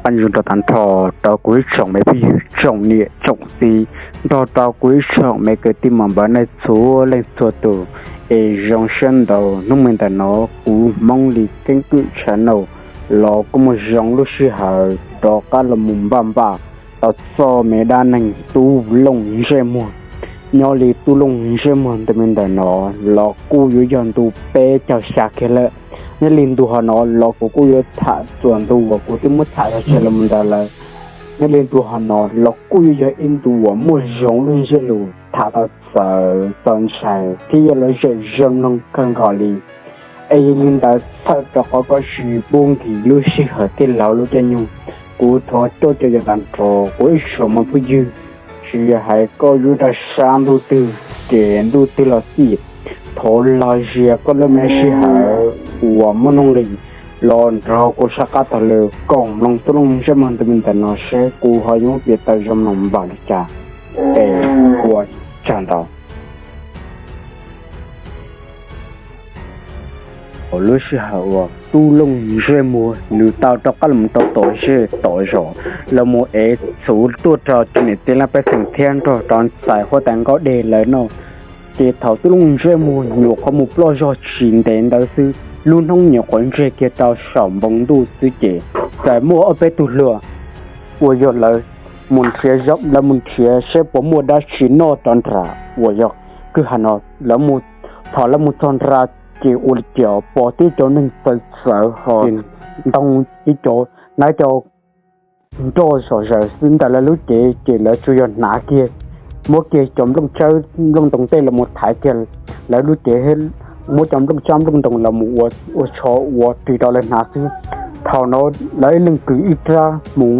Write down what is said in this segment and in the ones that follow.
Nyob zoo rau tag nrho rau kuv ib tsoom me phooj ywg tsoom niam tsoom txiv, nrog rau kuv ib tsoom me kwv tij muam npawg nej txhua leej txhua tus, es zoo siab ntau hnub me ntawm no kuv Hmoob Li Keeb Kwm Channel los kuj muaj zoo lub sij hawm rov qab los mus npaj npaj tau txoj me dab neeg Tub Looj Ntsej Muag. Nyob li Tub Looj Ntsej Muag ntu me ntawm no los kuj yuav yog ntu peb caug xya kiag lawm. Nyob li ntu hov no los kuv kuj yuav tham txuas ntu uas kuv twb muab tham tso tseg los mus ntawd lawm. Nyob li ntu hov no los kuj yuav yog ib ntu uas muaj zoo lub ntsiab lus tham tau txawv txaus ntshai thiab yog lom zem zoo mloog kawg nkaus li. Es yog li ntawd txhawm rau qhov koj tsis pub nkim lub sij hawm thiab laug lub caij nyoog, kuv thov coj cov yam tag nrho kuv ib tsoom me phooj ywg, tsis hais koj yug rau sab ntuj twg ces ntuj twg los xij, thov laug zia koj lub me sij hawm uas muaj nuj nqis los nrog kuv sab qab taug lw koom mloog Tub Looj Ntsej Muag ntu me ntawm no seb kuv ho yuav muab piav tau zoo mloog npaum li cas. Es ua tsaug ntau. Lub sij hawm uas Tub Looj Ntsej Muag nws tau rov qab los mus rau tom zej tom zos los mus ev txhuv tuaj rau cov niam txiv leej pej xeem thiab nrog rau ntxhais huab tais Nkauj Dej lawv noj. Ces thaum Tub Looj Ntsej Muag nyuam qhuav mus ploj zog tsis ntev ntawd xwb, lub hnub nyuam qhuav ntseg kiag rau saum npoo ntuj xwb ces txawm muaj ob peb tug hluas uas yog lawv mus nrhiav, lawv mus nrhiav seb puas muaj dab tsi noj rau nram uas yog kwj ha no. Lawv mus, thaum lawv mus txog nram ces ua li cas pom tib cov neeg txawv txawv ho ntoo ib co, hnav cov nroj zom zaws xwb ntawm lawv lub cev ces lawv tsuas yog hnav kiag, muab kiag cov nplooj tsawb nplooj ntoo tej los mus thaiv kiag lawv lub cev, muab cov nplooj tsawb nplooj ntoo los mus ua tsho ua ris rau lawv hnav xwb. Thaum no lawv ib leeg kwv ib rab hmuv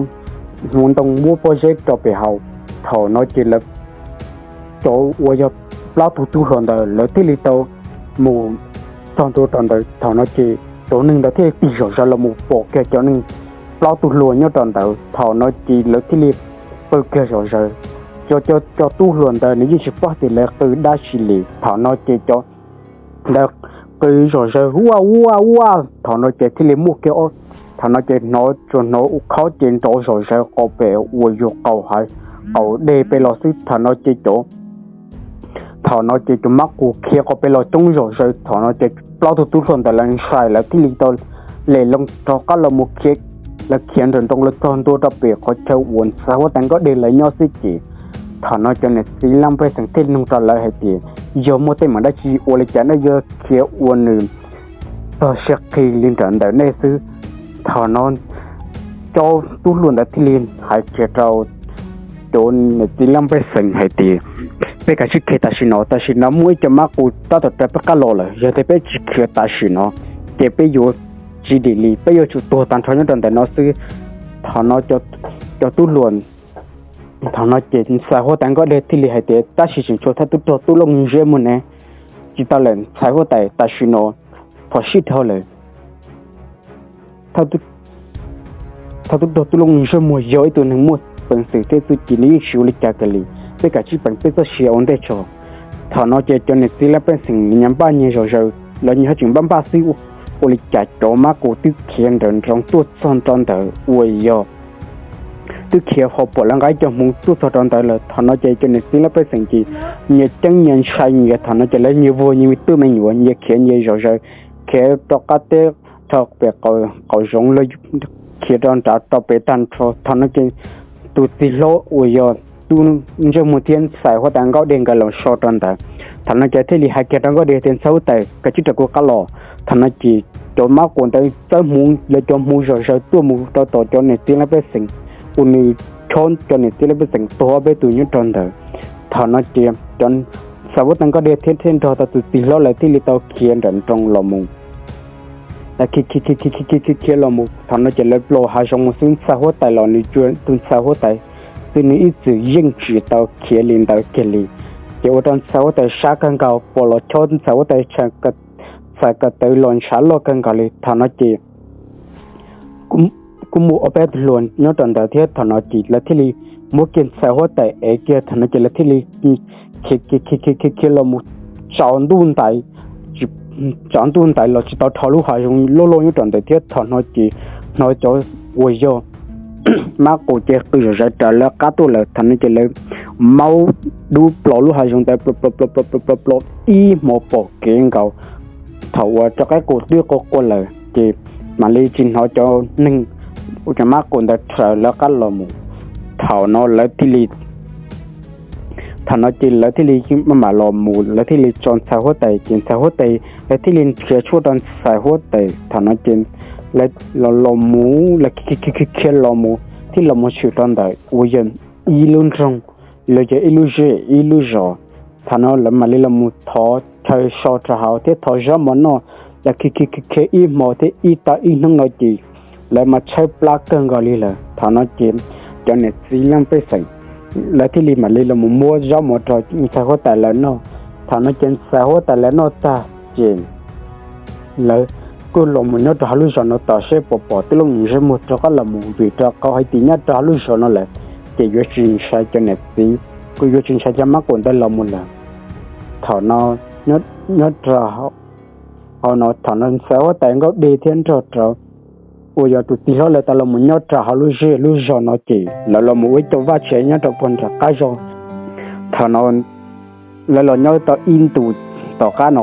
ntoo muab pob zeb rau pem hauv. Thaum no ces lawv, cov uas yog plaub tug tub hluas ntawd lawv thiaj li tau mus txog ntua rau ntawd. Thaum no ces cov neeg ntawd thiaj li tig zom zaws los mus pom kiag cov neeg plaub tug hluas nyob rau ntawd. Thaum no ces lawv thiaj li pw kiag zom zaws. Cov, cov tub hluas ntawd nws yeej tsis paub tias lawv qw dab tsi li. Thaum no ces cov ntawd qw zom zaws ua ua ua, thaum no ces thiaj li muaj kiag, thaum no ces hnov tsuas hnov ua khob ces nrov zom zaws qhov pem uas yog qaum hav, qaum dej pem los xwb. Thaum no ces cov, thaum no ces cov mab qus khiav qhov pem los coob zom zaws. Thaum no ces plaub tug tub hluas ntawd lawv ntshai lawv thiaj li tau lem loo rov qab los mus khiav, lawv khiav nrawm nroos los txog ntua rau pem qhov chaw uas ntxhais huab tais Nkauj Dej lawv nyob xwb ces thaum no cov niam txiv leej pej xeem thiaj li nug rau lawv hais tias, yog muaj teeb meem dab tsi ua li cas nej yuav khiav ua nws txog siab qhi li nram ntawm nej xwb? Thaum no cov tub hluas ntawd thiaj li hais kiag rau cov niam txiv leej pej xeem hais tias, peb kav tsij khiav tam sim no, tam sim no muaj ib co mab qus tab tom raws peb qab los lawm, yog tias peb tsis khiav tam sim no ces peb yuav tsis dim li, peb yuav tsum tuag tag nrho nyob rau ntawm no xwb. Thaum no cov tub hluas, thaum no ces ntxhais huab tais Nkauj Dej thiaj li hais tias, tab sis tseem tshuav thawj tub rog Tub Looj Ntsej Muag ne. Tsis tau lawm ntxhais huab tais, tam sim no phom sij dhau lawm. Thawj tub rog Tub Looj Ntsej Muag yog ib tug neeg muaj peev xwm thiab txuj ci, nws yeej tsis ua li cas kiag li, peb kav tsij peem peb txoj sia ua ntej tso. Thaum no ces cov niam txiv leej pej xeem nyias nyias npaj nyias zom zaws, lawv nyias ho tseem npaj npaj xwb, ua li cas cov mab qus twb khiav nrawm nroos tuaj txog rau ntawd uas yog twb khiav ho pom lawv nqa ib co hmuv tuaj txog rau ntawd lawm. Thaum no ces cov niam txiv leej pej xeem ces nyias ceeb nyias ntshai nyias, thaum no ces lawv nyias vuag nyias me tub me nyuam, nyias khiav nyias zom zaws, khiav rov qab teb rau pem qaum zoov los khiav rau nrad rau pem tag nrho. Thaum no ces tus txiv hlob uas yog Tub Ntsej Muag thiab ntxhais huab tais Nkauj Dej nkawd los so rau ntawd. Thaum no ces thiaj li hais kiag rau Nkauj Dej tias, ntxhais huab tais, kav tsij raws kuv qab los. Thaum no ces cov mab qus ntawd txawb hmuv, lawv cov hmuv zom zaws tuaj mus rau tom cov niam txiv leej pej xeem, ua nws chob cov niam txiv leej pej xeem tuag ob peb tus nyob rau ntawd. Thaum no ces ntxhais huab tais Nkauj Dej thiab thiaj nrog tau tus txiv hlob lawv thiaj li tau khiav nrawm nroos los mus. Lawv khiav khiav khiav khiav khiav los mus, thaum no ces lawv plaws hav zoov mus xwb, ntxhais huab tais los nws tsuas, tus ntxhais huab tais xwb, nws ib txwm yeej tsis tau khiav li ntawd kiag li. Ces ua rau ntxhais huab tais sab kawg nkaus, pom los chob ntxhais huab tais txhais ko taw los ntshav loj kawg nkaus li. Thaum no ces kuj muaj ob peb tug hluas nyob rau ntawd thiab, thaum no ces lawv thiaj li muab kiag ntxhais huab tais ev kiag, thaum no ces lawv thiaj li khiav khiav khiav khiav los mus tsaus ntuj ntais, tsaus ntuj ntais los tsis tau dhau lub hav zoov loj loj nyob rau ntawd thiab. Thaum no ces hnov cov uas yog Mab Qus ces qw zom zaws raws lawv qab tuaj lawm. Thaum no ces lawv maub dub plos lub hav zoov ntawd plo plo plo plo plo plo ib hmo pom kev nkaus. Thaum uas rov qab qus twb quaj quaj lawm ces mam li tsis hnov cov neeg, cov Mab Qus ntawd raws lawv qab los mus. Thaum no lawv thiaj li thaum no ces lawv thiaj li maj mam los mus, lawv thiaj li tso ntxhais huab tais, ces ntxhais huab tais, lawv thiaj li nrhiav tshuaj rau ntxhais huab tais. Thaum no ces lawv los los mus, lawv khiav los mus, thiaj los mus tshwm rau ntawm uas yog ib lub nroog, los yog ib lub zej ib lub zos. Thaum no lawv mam li los mus thov chaw so rau hauv thiab thov zaub mov noj. Lawv khiav khiav khiav ib hmo thiab ib tag ib hnub no ces lawv mas tshaib plab kawg nkaus li lawm. Thaum no ces cov niam txiv leej pej xeem lawv thiaj li mam li los mus muab zaub mov rau ntxhais huab tais lawv noj. Thaum no ces ntxhais huab tais lawv noj tag ces lawv kuj los mus nyob rau hauv lub zos no tos seb puas pom tub leej ntsej muag rov qab los mus, vim rau qhov hais tias nyob rau hauv lub zos no lawm ces yuav tsis ntshai cov niam txiv, kuj yuav tsis ntshai cov Mab Qus ntawd los mus lawm. Thaum no nyob rau hauv no, thaum no ntxhais huab tais Nkauj Dej thiab nrog rau uas yog tus txiv hlob lawv tau los mus nyob rau hauv lub zej lub zos no ces lawv los mus ua ib co vaj tsev nyob rau puag nram qab zos. Thaum no lawv los nyob tau ib ntus tom qab no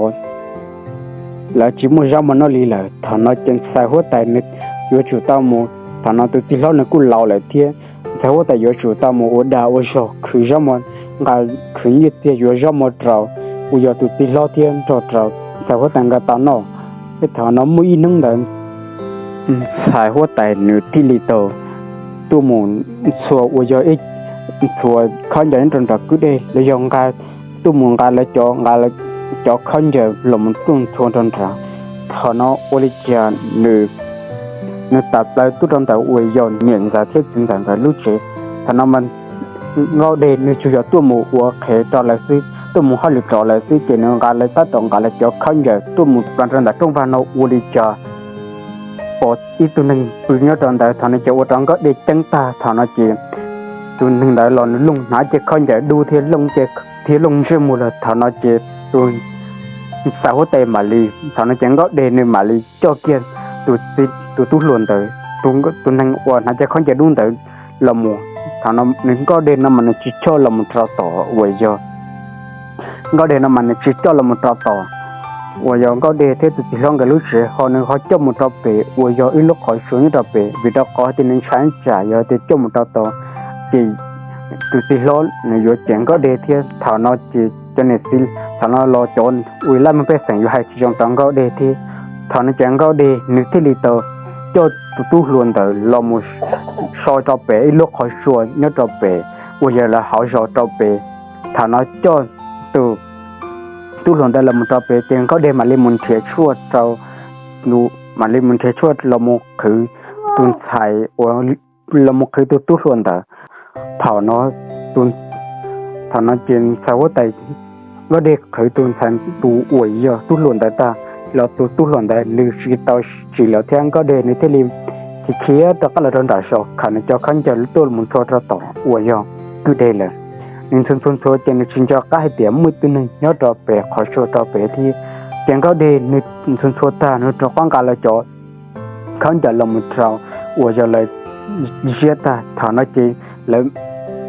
lawv tsis muaj zaub mov noj li lawm. Thaum no ces ntxhais huab tais nws yuav tsum tau mus, thaum no tus txiv hlob nws kuj laus lawm thiab, ntxhais huab tais yuav tsum tau mus ua dag ua zog khwv zaub mov, nqa khwv nyiaj txiag yuav zaub mov rau uas yog tus txiv hlob thiab nrog rau ntxhais huab tais nkawd tau noj. Thiab thaum no muaj ib hnub ntawd ntxhais huab tais nws thiaj li tau tuaj mus ntxhua uas yog ib ntxhua khaub ncaws nyob rau nram kwj dej, los yog nqa, tuaj mus nqa lawv cov, nqa lawv cov khaub ncaws los mus tuaj ntxhua rau nrad. Thaum no ua li cas nws, nws tawm plaws tuaj rau ntawm uas yog niam ntxawm thiab txiv ntxawm nkawd lub tsev. Thaum no mas Nkauj Dej nws tsuas yog tuaj mus ua qhev rau lawv xwb, tuaj mus hauj lwm rau lawv xwb, ces nws nqa lawv, tab tom nqa lawv cov khaub ncaws tuaj mus plaws rau ntawm rooj vag no ua li cas pom ib tug neeg pw nyob rau ntawd. Thaum no ces ua rau Nkauj Dej ceeb tag. Thaum no ces tus neeg ntawd los nws looj hnav cov khaub ncaws dub thiab looj thiab looj ntsej muag lawm. Thaum no ces tus ntxhais huab tais mam li, thaum no ces Nkauj Dej nws mam li coj kiag tus, tus tub hluas ntawd, tus neeg uas hnav cov khaub ncaws dub ntawd los mus. Thaum no nws, Nkauj Dej no mas nws tsis coj los mus rau tom uas yog, Nkauj Dej no mas nws tsis coj los mus rau tom uas yog Nkauj Dej thiab tus txiv hlob nkawd lub tsev, ho nws ho coj mus rau pem uas yog ib lub qhov tsua nyob rau pem, vim rau qhov tias nws ntshai tsam yog tias coj mus rau tom ces tus txiv hlob nws yuav cem Nkauj Dej thiab. Thaum no ces cov niam txiv thaum no los cov ua laj mej pej xeem yuav hais tsis zoo rau Nkauj Dej thiab. Thaum no ces Nkauj Dej nws thiaj li tau coj tus tub hluas ntawd los mus so rau pem ib lub qhov tsua nyob rau pem uas yog lawv hauv zos rau pem. Thaum no coj tus tub hluas ntawd los mus rau pem ces Nkauj Dej mam li mus nrhiav tshuaj rau, mam li mus nrhiav tshuaj los mus qhwv tus ntxhais uas, los mus qhwv tus tub hluas ntawd. Thaum no, thaum no ces ntxhais huab tais Nkauj Dej qhwv tus ntxhais, tus uas yog tub hluas ntawd tag los tus tub hluas ntawd nws tsis tau tsim los thiab. Nkauj Dej nws thiaj li khiav khiav rov qab los rau nram zos khaws nws cov khaub ncaws tuaj mus ntxhua rau tom uas yog kwj deg lawm. Nws ntxhua ntxhua ntxhua ces nws tsis nco qab hais tias muaj ib tug neeg nyob rau pem qhov tsua rau pem thiab. Ces Nkauj Dej nws ntxhua ntxhua tag nws rov qab nqa lawv cov khaub ncaws los mus rau uas yog lawv ziab tag. Thaum no ces lawv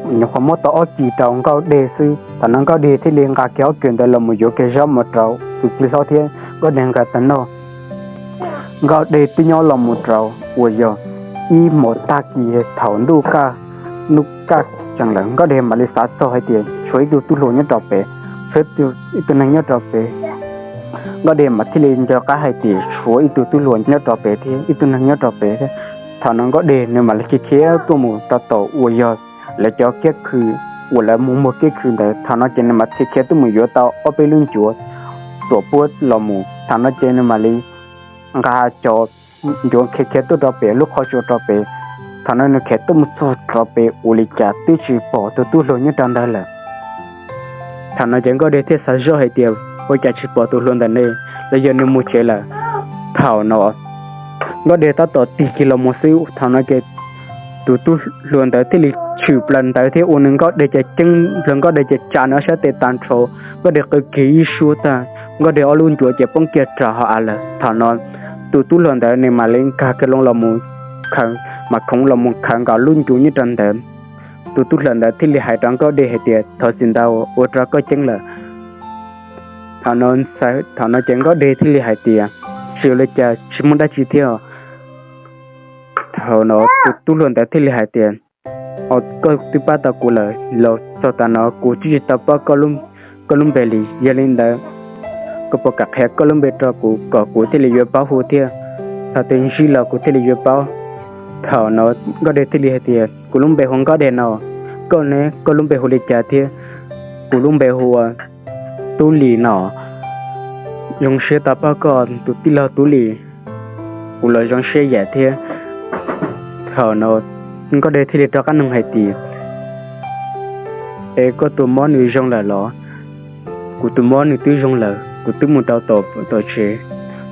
nyuam qhuav muab tau ob ceg rau Nkauj Dej xwb. Thaum no Nkauj Dej thiaj li nqa kiag ob ceg ntawd los mus yuav kiag zaub mov rau tus txiv hlob thiab Nkauj Dej nkawd tau noj. Nkauj Dej twb nyob los mus rau uas yog ib hmos tag kis thaum ntuj kaj, ntuj kaj tsees lawm, Nkauj Dej mam li xav txog hais tias tshuav ib tug tub hluas nyob rau pem, tshuav ib tug neeg nyob rau pem. Nkauj Dej mas thiaj li nco qab hais tias tshuav ib tug tub hluas nyob rau pem thiab ib tug neeg nyob rau pem thiab. Thaum no Nkauj Dej nws mam li khiav khiav tuaj mus rau tom uas yog lawv cov kiab khw uas lawv mus muag kiab khw ntawd. Thaum no ces nws mam khiav khiav tuaj mus yuav tau ob peb lub ncuav tuam puab los mus. Thaum no ces nws mam li nqa cov ncuav khiav khiav tuaj rau pem lub qhov tsua rau pem. Thaum no nws khiav tuaj mus txog rau pem ua li cas twb tsis pom tus tub hluas nyob rau ntawd lawm. Thaum no ces Nkauj Dej thiaj xav zoj hais tias ua cas tsis pom tus hluas ntawm ne, los yog nws mus tsev lawm. Thaum no Nkauj Dej tab tom tig kiag los mus xwb, thaum no ces tus tub hluas ntawd thiaj li tshwm plaws ntawd thiab ua nws Nkauj Dej ces ceeb nplog, Nkauj Dej ces tsa nws ob sab tes tag nrho, Nkauj Dej qw kiag ib suab tag, Nkauj Dej ob lub ncuav ces poob kiag rau hauv av lawm. Thaum no tus tub hluas ntawd nws mam li nkag kiag loo los mus khaws mas khoov los mus khaws nkaus lub ncu nyob rau ntawd. Tus tub hluas ntawd thiaj li hais rau Nkauj Dej hais tias, thov txim ntau, ua rau koj ceeb lawm. Thaum no ces Nkauj Dej thiaj li hais tias, tsis ua li cas, tsis muaj dab tsi thiab. Thaum no tus tub hluas ntawd thiaj li hais tias, o, koj twb pab tau kuv lawm los txog tav no kuv twb tsis tau paub koj lub npe li. Yog li ntawd, koj puas kam qhia koj lub npe rau kuv kom kuv thiaj li yuav paub hu thiab? Thaum twg ntsib los kuv thiaj li yuav paub. Thaum no Nkauj Dej thiaj li hais tias, kuv lub npe hu Nkauj Dej no. Koj ne, koj lub npe hu li cas thiab? Kuv lub npe hu ua Tub Lis no. Zoo siab tau pab koj tus tij laug Tub Lis, kuv los zoo siab yam thiab. Thaum no Nkauj Dej thiaj li rov qab nug hais tias, es koj tus mob nws zoo lawm los? Kuv tus mob nws twb zoo lawm, kuv twb mus rau tom tsev,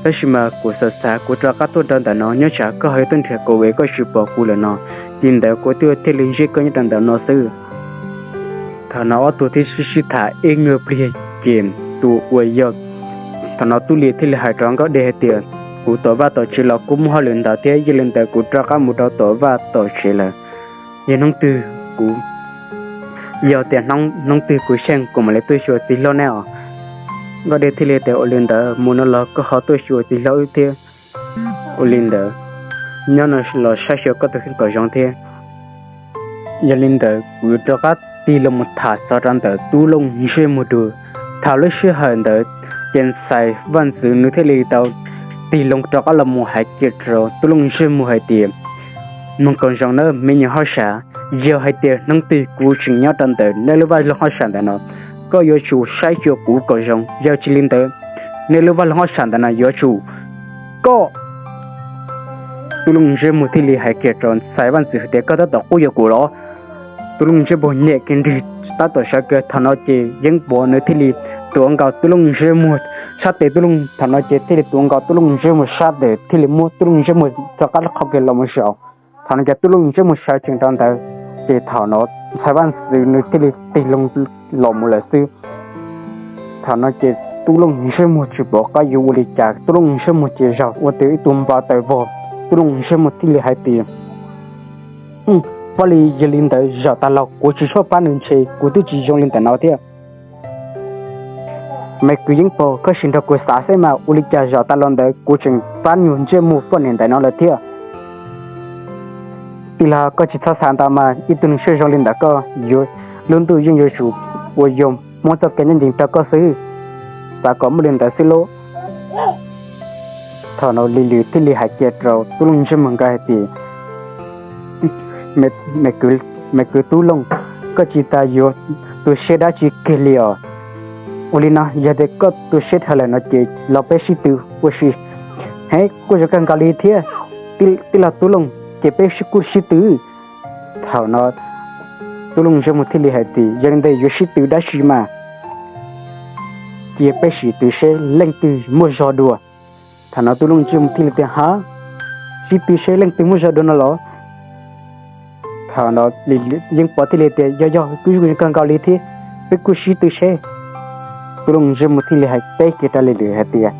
tab sis mas kuv xav xav kuv rov qab tuaj rau ntawm no, nyob tsam koj ho tuaj nrhiav kuv es koj tsis pom kuv lawm no, ces ntawd kuv twb thiaj li ntsib koj nyob rau ntawm no xwb. Thaum no ob tug thiaj sib sib tham ib nyuag pliag ces tus uas yog, thaum no Tub Lis thiaj li hais rau Nkauj Dej hais tias, kuv tom vaj tom tsev los kuj muaj hauj lwm ntau thiab, yog li ntawd kuv rov qab mus rau tom vaj tom tsev lawm. Yog hnub twg kuv, yog tias hnub twg kuv xyeej kuv mam li tuaj xyuas txiv hlob neb os. Nkauj Dej thiaj li tias, ua li ntawd mus no los koj ho tuaj xyuas txiv hlob wb thiab. Ua li ntawd, nyob no los saib xyuas koj tus kheej kom zoo thiab. Yog li ntawd kuv rov qab tig los mus tham txog rau ntawm Tub Looj Ntsej Muag dua. Thaum lub sij hawm ntawd ces Ntxhais Vaj Ntxwv nws thiaj li tau tig loo rov qab los mus hais kiag rau Tub Looj Ntsej Muag hais tias, mloog kom zoo nawb me nyuam hauj sam, yog hais tias hnub twg kuv tseem nyob rau ntawm nej lub vaj loog hauj sam ntawm no, koj yuav tsum saib xyuas kuv kom zoo, yog tsis li ntawd nej lub vaj loog hauj sam ntawm no yuav tsum koj Tub Looj Ntsej Muag thiaj li hais kiag rau Ntxhais Vaj Ntxwv hais tias, koj tab tom quab yuam kuv los? Tub Looj Ntsej Muag niam kiag nrig tab tom sawv kiag, thaum no ces Yeeb Pov nws thiaj li tuav nkaus Tub Looj Ntsej Muag sab tes, Tub Looj, thaum no ces thiaj li tuav nkaus Tub Looj Ntsej Muag sab tes thiaj li muab Tub Looj Ntsej Muag rov qab qhau kiag los mus zaum. Thaum no ces Tub Looj Ntsej Muag sawv tsees rau ntawd, ces thaum no Ntxhais Vaj Ntxwv nws thiaj li tig loo los mus lawm xwb. Thaum no ces Tub Looj Ntsej Muag tsis pom qab yuav ua li cas, Tub Looj Ntsej Muag ces zaum ua tus ib tug npau taws vog. Tub Looj Ntsej Muag thiaj li hais tias, pab li yog li ntawd zaum tas los kuv tsis txhob pab nws ntshe kuv twb tsis zoo li ntawm no thiab. Me kwv Yeeb Pov, koj sim nrog kuv xav xwb mas ua li cas zaum tas los ntawd kuv tseem pab nyuag ntsej muag poj niam ntawm no lawm thiab. Tij laug, koj tsis txhob xav ntau mas, ib tug neeg siab zoo li ntawm koj yuav, lub ntuj yeej yuav tsum uas yog muab txoj kev ncaj ncees rau koj xwb. Xav kom muaj li ntawd xwb lauj. Thaum no Lis Lwm thiaj li hais kiag rau Tub Looj Ntsej Muag nkawd hais tias, me kwv Tub Looj, koj tsis tas yuav tu siab dab tsi kiag li os. Ua li no, yog tias koj tu siab dhau lawm no ces los peb sib tw ua si. Hev, kuj zoo kawg nkaus li thiab. Tij laug Tub Looj, ces peb sib kuj sib tw. Thaum no Tub Looj Ntsej Muag thiaj li hais tias, yog li ntawd yuav sib tw dab tsi mas, cia peb sib tw seb leej twg muaj zog dua. Thaum no Tub Looj Ntsej Muag thiaj li tias, ha, sib tw seb leej twg muaj zog dua no los? Thaum no Yeeb Pov thiaj li tias, yog yog, kuj zoo kawg nkaus li thiab, peb kuj sib tw seb. Tub Looj Ntsej Muag thiaj li hais teb kiag rau Lis Lwm hais tias,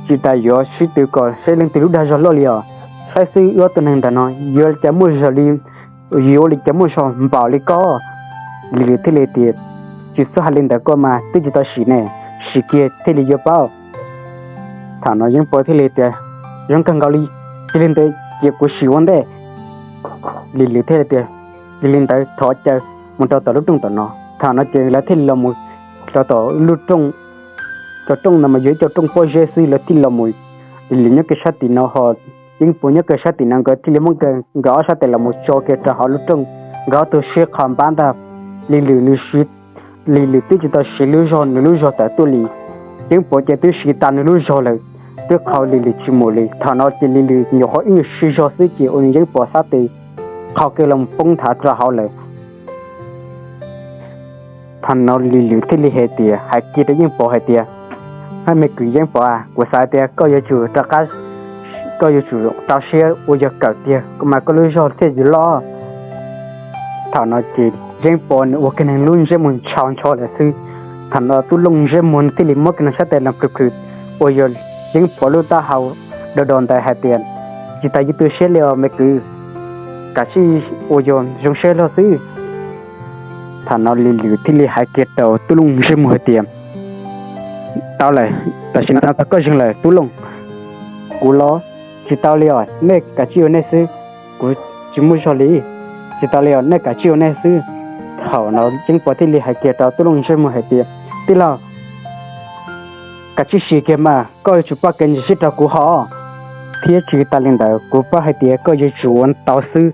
tsis tas yuav sib tw kom seb leej twg lub dag zog loj li os. Saib xwb wb ob tug neeg ntawm no yuav li cas muaj zog li, yuav li cas muaj zog npaum li koj. Lis Lwm thiaj li tias, tsis txhob hais li ntawd koj mas, twb tsis tau sim ne, sim kiag thiaj li yuav paub. Thaum no Yeeb Pov thiaj li tias, zoo kawg nkaus li, cia li ntawd cia kuv sim ua ntej. Lis Lwm thiaj li tias, cia li ntawd thov caw mus rau tom lub rooj tom no. Thaum no ces lawv thiaj li los mus rau tom lub rooj. Cov rooj no mas yog ib co rooj pob zeb xwb, lawv thiaj li los mus, Lis Lwm nyob kiag sab tim no ho Yeeb Pov nyob kiag sab tim no, nkawd thiaj li muab nkawd ob sab tes los mus tso kiag rau hauv lub rooj. Nkawd ob tug sib qho npab ntag. Lis Lwm nws siv, Lis Lwm twb tsis tau siv lub zog, nws lub zog tawm tuaj li. Yeeb Pov ces twb siv tas nws lub zog lawm, twb qhau Lis Lwm tsis mus li. Thaum no ces Lis Lwm nyuam qhuav ib nyuag siv zog xwb ces ua Yeeb Pov sab tes qhau kiag los poob nthav rau hauv lawm. Thaum no Lis Lwm thiaj li hais tias, hais kiag rau Yeeb Pov hais tias, hab me kwv Yeeb Pov, kuv xav tias koj yuav tsum rov qab, koj yuav tsum rau siab ua yog kawm tiag mas koj lub zog thiaj yuav loj. Thaum no ces Yeeb Pov nws ua kiag neeg lub ntsej muag ntshau ntshau lawm xwb. Thaum no Tub Looj ntsej muag thiaj li muab kiag nws sab tes los plhws plhws uas yog Yeeb Pov lub taub hau do do ntawd hais tias, tsis tas yuav tu siab li os me kwv. kav tsij ua yog zoo siab lug xwb. Thaum no Lis Lwm thiaj li hais kiag rau Tub Looj Ntsej Muag hais tias, Tau lawm, tam sim no koj zeeg lawm Tub Looj. Kuv los tsis tau li os, nej kav tsij ua nej xwb, kuv tsis muaj zog li. Tsis tau li os, nej kav tsij ua nej xwb. Thaum no Yeej Pov thiaj li hais kiag rau Tub Looj Ntsej Muag hais tias, Tij laug, kav tsij sim kiag mas, koj yuav tsum pab kev ntsis sib rau kuv hos. Thiab tsis tas li ntawd, kuv paub hais tias koj yuav tsum ua tau xwb.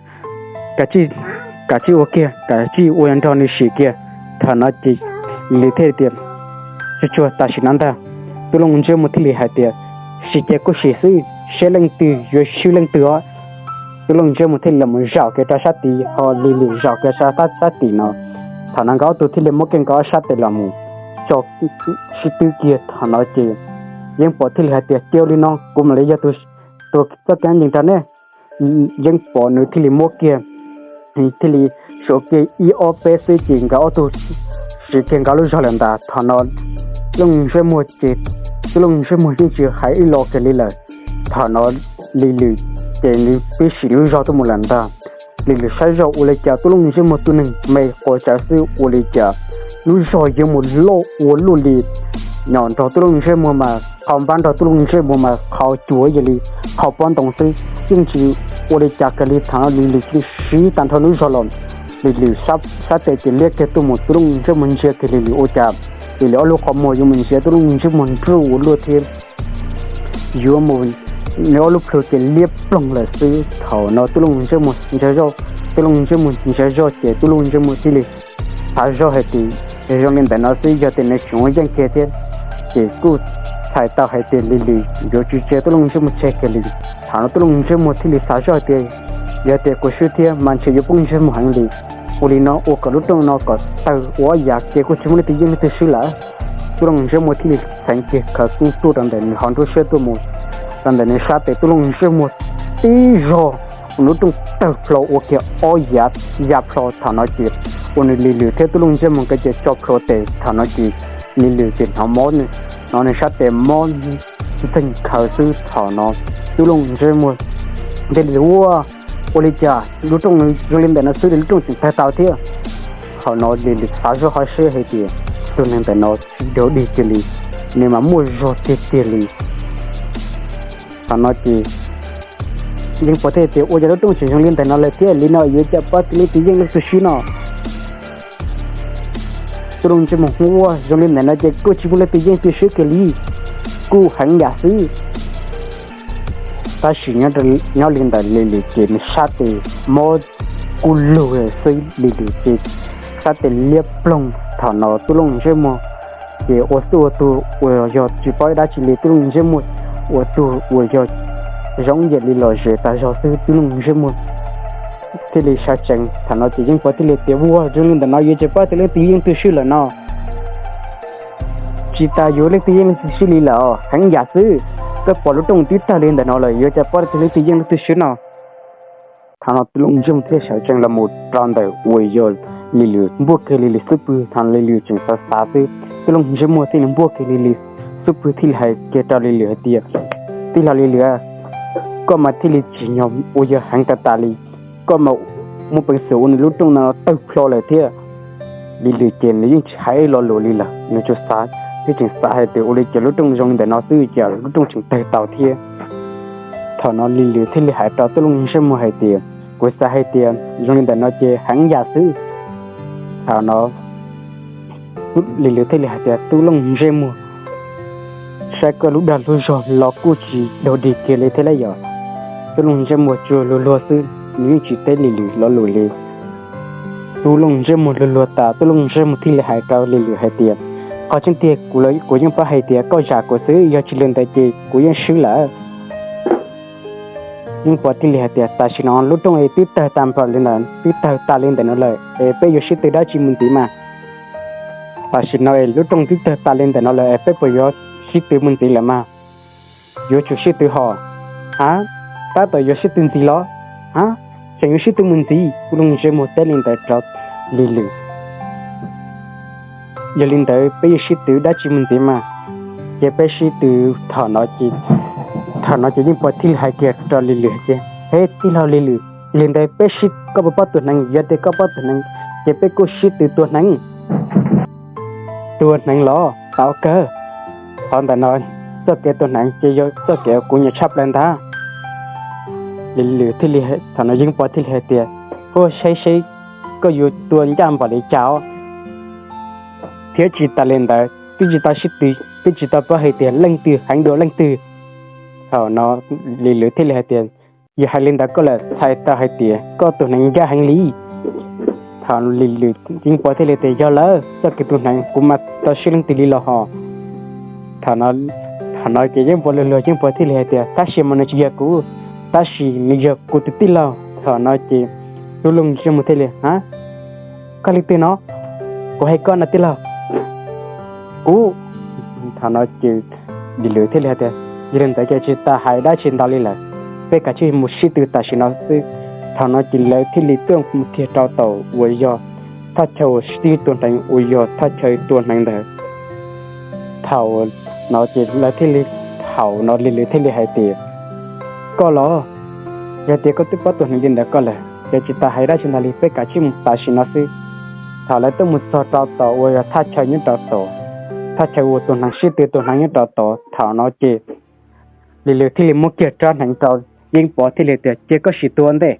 Kav tsij, kav tsij ua kiag, kav tsij ua nrog nws sim kiag. Thaum no ces Lis Lwm thiaj tias, Tsuag tsuag, tam sim no ntag. Tub Looj Ntsej Muag thiaj li hais tias, Sim ces kuj sim xwb, seb leej twg yuav swb leej twg os. Tub Looj Ntsej Muag thiaj li los zaum kiag rau sab tid, ho Lis Lwm zaum kiag rau sab tim no. Thaum no nkawd ob tug thiaj li muab kiag nkawd ob sab tes los mus tso sib twb kiag. Thaum no ces Yeej Pov thiaj li hais tias, Cia li no, kuv mam li yog tus tuag txoj kev ntseeg rau nej. Yeej Pov nws thiaj li muab kiag, thiaj li suav kiag ib ob peb xwb ces nkawd ob tug siv kiag nkawd lub zog lawm ntag. Thaum no Looj Ntsej Muag ces, Tub Looj Ntsej Muag yeej tsis hais ib los kiag li lawm. Thaum no Lis Lwm ces nws pib sim lub zog tuaj mus lawm ntag. Lis Lwm saib zoj ua li cas Tub Looj Ntsej Muag tus neeg me quas tsawv xwb ua li cas lub zog yuav mus loj ua luaj li. Nyob nrog Tub Looj Ntsej Muag mas qhov npab nrog Tub Looj Ntsej Muag mas qhov cuag yog li qhov pob ntoo xwb, yeej tsis ua li cas kiag li. Thaum no Lis Lwm cia li siv tag nrho lub zog los, Lis Lwm sab tes ces liab kiag tuaj mus, Tub Looj Ntsej Muag ntsia kiag Lis Lwm ua cas Lis Lwm ob lub qhov muag yuav mus ntsia Tub Looj Ntsej Muag nruj ua luaj thiab yuav mus, nws ob lub plhu ces liab ploog lawm xwb. Thaum no Tub Looj Ntsej Muag ntsia zoj, Tub Looj Ntsej Muag ntsia zoj ces Tub Looj Ntsej Muag thiaj li xav zoj hais tias, zoo li ntawm no xwb yog tias nws tseem ua yeej kiag thiab ces kuj txhais tau hais tias Lis Lwm yuav tsis cia Tub Looj Ntsej Muag tseg kiag li. Thaum no Tub Looj Ntsej Muag thiaj li xav zoj hais tias, yog tias kuv swb thiab mas ntshe yuav poob ntsej muag heev li. Ua li no ua kom lub rooj no kom tawg ua ob yav ces kuj tsis muaj leej twg yeej leej twg swb lawm. Tub Looj Ntsej Muag thiaj li txheev kiag khawv koob tuaj rau ntawm nws hauv nruab siab tuaj mus rau ntawm nws sab tes, Tub Looj Ntsej Muag tib zog ua lub rooj tawg plho ua kiag ob yav ya plho. Thaum no ces ua nws Lis Lwm thiab Tub Looj Ntsej Muag nkawd ces tso plhuav tes. Thaum no ces Lis Lwm ces hnov mob, hnov nws sab tes mob ntxeeg khaws xwb. Thaum no Tub Looj Ntsej Muag thiaj li ua, ua li cas lub rooj zoo li ntawm no xwb lub rooj tseem tawg tau thiab. Thaum no Lis Lwm xav zoj hauv siab hais tias, tus neeg ntawm no tsis dog dig kiag li, nws mas muaj zog tiag tiag li. Thaum no ces Yeej Pov thiaj tias, ua cas lub rooj tseem zoo li ntawm no lawm thiab, li no yuav ua cas pab tau leej twg yeej leej twg swb no. Tub Looj Ntsej Muag hu ua zoo li ntawm no ces kuj tsis muaj leej twg yeej twg swb kiag li, kuj heev yam xwb. Tab sis nyob li ntawm Lis Lwm ces nws sab tes mob kuj lug xwb, Lis Lwm ces sab tes liab ploog. Thaum no Tub Looj Ntsej Muag ces ua xwb ua tug uas yog tsis paub dab tsi li, Tub Looj Ntsej Muag ua tug uas yog zoo yam li los zem tas zog xwb, Tub Looj Ntsej Muag thiaj li sawv tsees. Thaum no ces Yeej Pov thiaj li tias, ua zoo li ntawm no yuav ua cas pab tau leej twg yeej leej twg swb lawm no. Tsis tas yuav leej twg yeej leej twg swb li lawm, heev yam xwb. Koj pom lub rooj twb tawg li ntawm no lawm yuav ua cas pab tau leej twg yeej leej twg swb no. Thaum no Tub Looj Ntsej Muag thiaj sawv tsees los mus rau ntawm uas yog Lis Lwm, npuaj kiag Lis Lwm xub pwg. Thaum no Lis Lwm tseem xav xav xwb, Tub Looj Ntsej Muag thiaj li npuaj kiag Lis Lwm xub pwg thiaj li hais kiag rau Lis Lwm hais tias, tij laug Lis Lwm, koj mas thiaj li tsim nyog uas yog heev tas tas li, koj mas muaj peev xwm ua nws lub rooj no tawg plho lawm thiab. Lis Lwm ces nws yeej tsis hais ib lo lus li lawm, nws tsuas xav, thiab tseem xav hais tias ua li cas lub rooj zoo li ntawm no xwb cas lub rooj tseem tawg tau thiab. Thaum no Lis Lwm thiaj li hais rau Tub Looj Ntsej Muag hais tias, kuv xav hais tias zoo li ntawm no ces heev yam xwb. Thaum no Lis Lwm thiaj li hais tias, Tub Looj Ntsej Muag, saib koj lub dag lub zog los kuj tsis dog dig kiag li thiab lauj yom. Tub Looj Ntsej Muag tsuas luag luag xwb, nws yeej tsis teb Lis Lwm lo lus li. Tub Looj Ntsej Muag luag luag tas, Tub Looj Ntsej Muag thiaj li hais rau Lis Lwm hais tias, qhov tseeb tiag kuv yeej paub hais tias koj zam kuv xwb, yog tsis li ntawd ces kuv yeej swb lawm. Yeej Pov thiaj li hais tias, tam sim no lub rooj es twb tawg tas npaum li ntawd, twb tawg tas li ntawm no lawm es peb yuav sib tw dab tsi mus ntxiv mas? Tam sim no es lub rooj twb tawg tas li ntawm no lawm es peb puas yuav sib tw mus ntxiv lawm mas? Yuav tsum sib tw hos. A, tab tom yuav sib tw ntxiv los? A, tseem yuav sib tw mus ntxiv. Tub Looj Ntsej Muag teb li ntawd rau Lis Lwm. Yog li ntawd peb yuav sib tw dab tsi mus ntxiv mas? Ces peb sib tw. Thaum no ces, thaum no ces Yeej Pov thiaj li hais kiag rau Lis Lwm tias, he tij laug Lis Lwm, Li ntawd peb sib, koj puas paub tua hneev? Yog tias koj paub tua hneev ces peb kuj sib tw tua hneev. Tua hneev los tau kawg. Qhov ntawm no txoj kev tua hneev ces yog txoj kev kuv nyiam tshaj plaws ntag. Lis Lwm thiaj li, thaum no Yeeb Pov thiaj li hais tias, Huaj saib seb koj yuav tua ncaj npaum li cas os. Thiab tsis tas li ntawd twb tsis tau sib tw, twb tsis tau paub hais tias leej twg heev dua leej twg. Thaum no Lis Lwm thiaj li hais tias, Yog hais li ntawd koj lam txhais tau hais tias koj tus hneev ncaj heev li. Thaum Lis Lwm, Yeeb Pov thiaj li tias, Yog lawm, txoj kev tus hneev kuv mas tau siab leej twg li los hos. Thaum, thaum no ces Yeeb Pov luag luag, Yeeb Pov thiaj li hais tias, Tab sis mas nws tsis yog kuv, tab sis nws yog kuv tus tij laug. Thaum no ces Tub Looj Ntsej Muag thiaj li, Ha, koj leej twg no? Kuv hais koj no tij laug. Kuv. Thaum no ces Lis Lwm thiaj li hais tias, Yog li ntawd ces tsis tas hais dab tsi ntau li lawm, peb kav tsij mus sib tw tam sim no xwb. Thaum no ces lawv thiaj li tuaj mus kiag rau tom uas yog thaj chaw uas sib tw tua hneev, uas yog thaj chaw tua hneev ntawd. Thaum no ces lawv thiaj li, thaum no Lis Lwm thiaj li hais tias, Koj los, yog tias koj twb paub tua hneev li ntawd koj lawm ces tsis tas hais dab tsi ntau li, peb kav tsij mus tam sim no xwb. Thaum lawv tuaj mus txog rau tom uas yog thaj chaw nyob rau tom, thaj chaw uas tua hneev sib tw tua hneev nyob rau tod, thaum no ces Lis Lwm thiaj li muab kiag rab hneev rau Yeeb Pov thiaj li tias, Cia koj sim tua ntej.